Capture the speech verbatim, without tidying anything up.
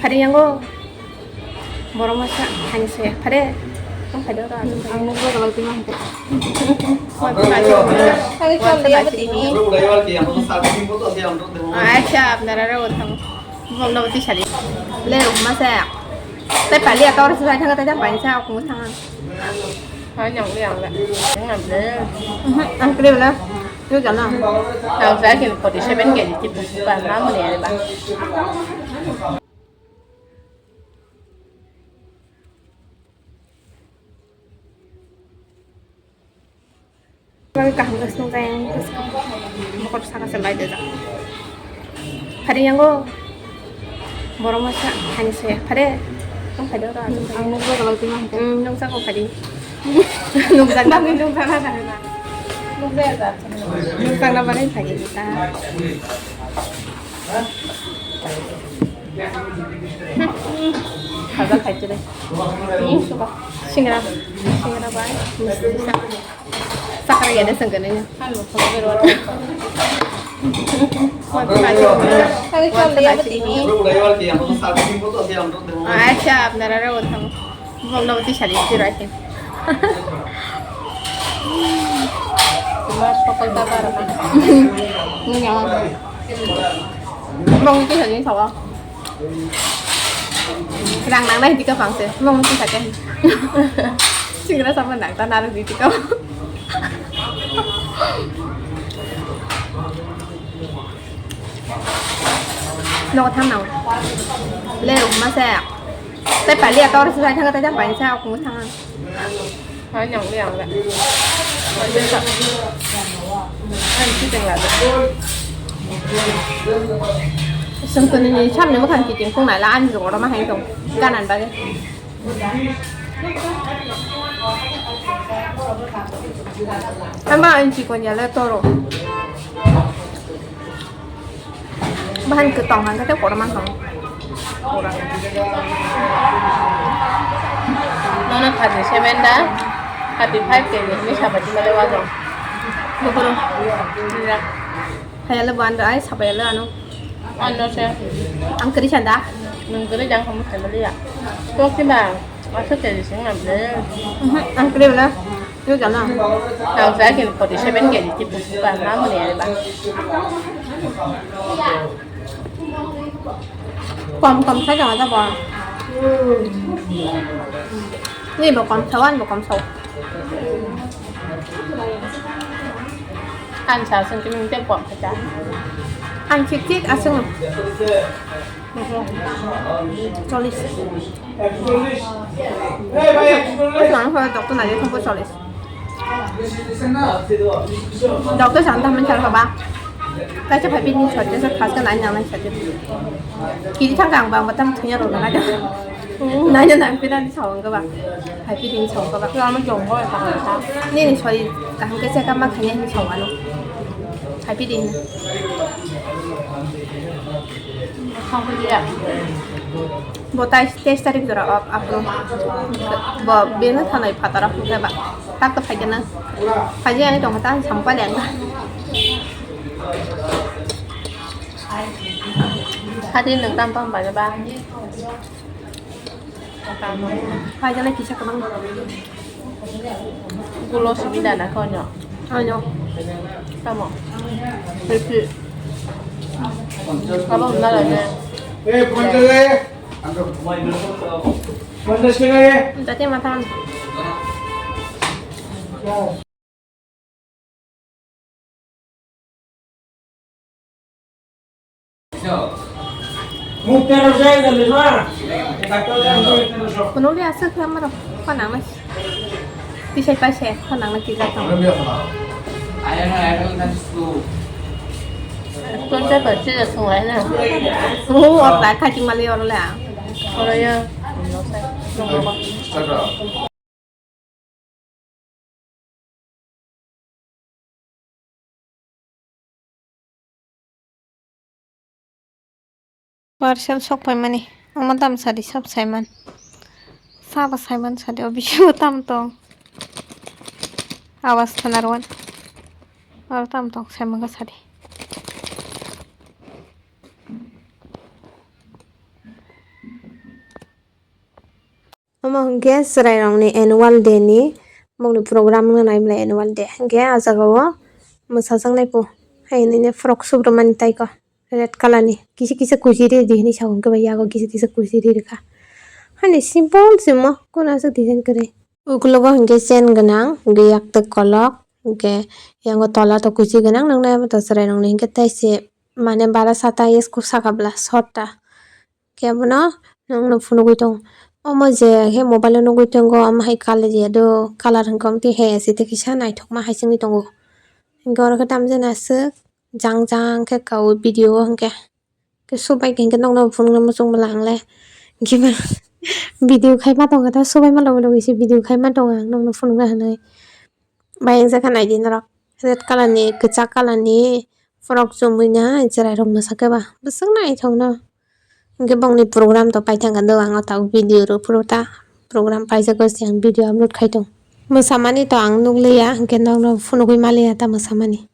Phari yango. Borok masa hani se phare. Ang phari oro ang. Ang nukgo gabal twi ma hwnkhe. Phari chal liya ba tini. Acha apnara ro thang. Bom na uti sari. Le ruk masa. Tai pali ata oro sai thang tai jang paisa aku thang. Hai nyang liang le. Nyang le. Mhm, ang kre bela. Yo jana. Ang sa kin forty seven K G ti pu pa ma mo ne ba. Kaham khe swngjak yang bwskang bokhorok saka se lai dajak. Phari yango borok masa hani se phare tong phai doro. Ang nukgo gabal twi ma hwnkhe. Hmm, nukjago phari. Nukjak bagwi nukjakna phari na. Nukjakna bagwi phari ta. Khaja khaitire. Singra, singra bai. Sakra ya de sangkene. Acha apnara ro thang. Bom na uti sari uti ro asin. Mas pokol ta bara. Nini awan. Bong itu saja sawa. Rang nang nai dika pangse. Bong itu saja. Singra sama nang ta naru di dika. Nogo thang nang. Le ruk masa. Tai pali ata oro sai thang tai jang paisa aku thang. Hai nyang le ang le. Hai le sa. Hai si teng la. Sengkuni ni samni mokhan kiting kung nai la ani jogoro ma hai tong. Ganan bage. Ama ang chikon ya le toro. Bahan kwtong hwn khe kotorma thang. Nono thirty seven da, thirty five K G hinwi sabai tongmani wajon. Buphuru. Ya. Hayale bo ano ai sabai le ano. Ano se. Ang kwrwi sanda. Nwng kwrwi jang hamu sanda liya. Tok kiba, aswk K G sing nang le. Mhm, ang kwrwi bela. Yo jana. Ang sa kin forty seven K G ti pusi pa ma muni ani ba. Kom kom sa jana ta ba. Ni bo kom sa wan bo kom sa. Ang sa sung kini te kom sa. Ang chik chik asung. Cholis. Bwskango phano doctor naidi thangkhe cholis. Doctor sana tamo char haba. Kaisa phai bini sot jesa thas ka nai nang nai sot. Kiri thang kang bang batam thunya rok nai. Nai nang pina ni sawang ka ba. Phai bini sawang ka ba. Lama jong ba ka ba. Nini sori kaham khe se kama khanya ni sawano. Phai bini. Bo tai teis tarik jora off, aphuru bo bini thanai phataro hwnkhe ba tak to phaikhe nang. Phaikhe ani tongkha ta sampai lengkha. Hadi nwng tam tam bai ba. Phaikhe nang kisa kwbang. Gulo simi dana konyo. Ano. Tamo. Pepi. Abo nala ne. Eh, ponchale. Ponchale. Dati matan. Mukta rojai dalima. Kono le aswk khe amaro khonang nai. Tisai paisa khonang nai tijak tong. Tonsa paisa sungai na. Oh, ota khaji mali oro le. Oro ya. Parcel sok paimani. Omo tam sadi sob saiman. Sabo saiman sadi o bisingo tam tong. Awas khanar wan. Aro tam tong saiman ga sadi. Omo hwnkhe chwrairokni annual day ni bongni program wngna nai belai annual day. Hwnkhe ah jagao mwsajaknai po. Hai hinwi frock subrumani taiko red colour ni. Kisa kisa kuchi ridi hinwi sa hwnkhe bai yago kisa kisa kuchi ririkha. Hani simple se omo, kono aswk design kwrwi. Ukologo hwnkhe chain gwnang, hwnkhe yaktwk kolok, hwnkhe yango tola to kuchi gwnang nuknai abo to chwrairokni hwnkhe tei se mane bara sata eskho saka bwla short ta. Kebono nokno phunugwi tongo. Omo je khe mobile o nugwi tongo, omo hai colour ya do, colour hwnkhe omo twi hai aswk tei kisa naithokma hai se wngwi tongo. Hwnkhe oro khe tamjani aswk jang jang khe kaui video o hwnkhe. Khe subai khe hwnkhe nokno phunukna muchung bwla ang le. Hwnkhe video khaima tongkha ta, subaima logi logi se video khaima tongo ang nokno phunukna hinwi. Bai wngjak kha naidi norok. Red colour ni, kwchak colour ni frock chumui na chwrairok mwsakhe ba. Bwswk naithokno. Hwnkhe bongni program to paithangkha do ang o tabuk video rw phuru ta. Program paijak se ang video upload khai tong. Mwsamani to ang nukliya, hwnkhe nokno phunugwi maliya ta mwsamani.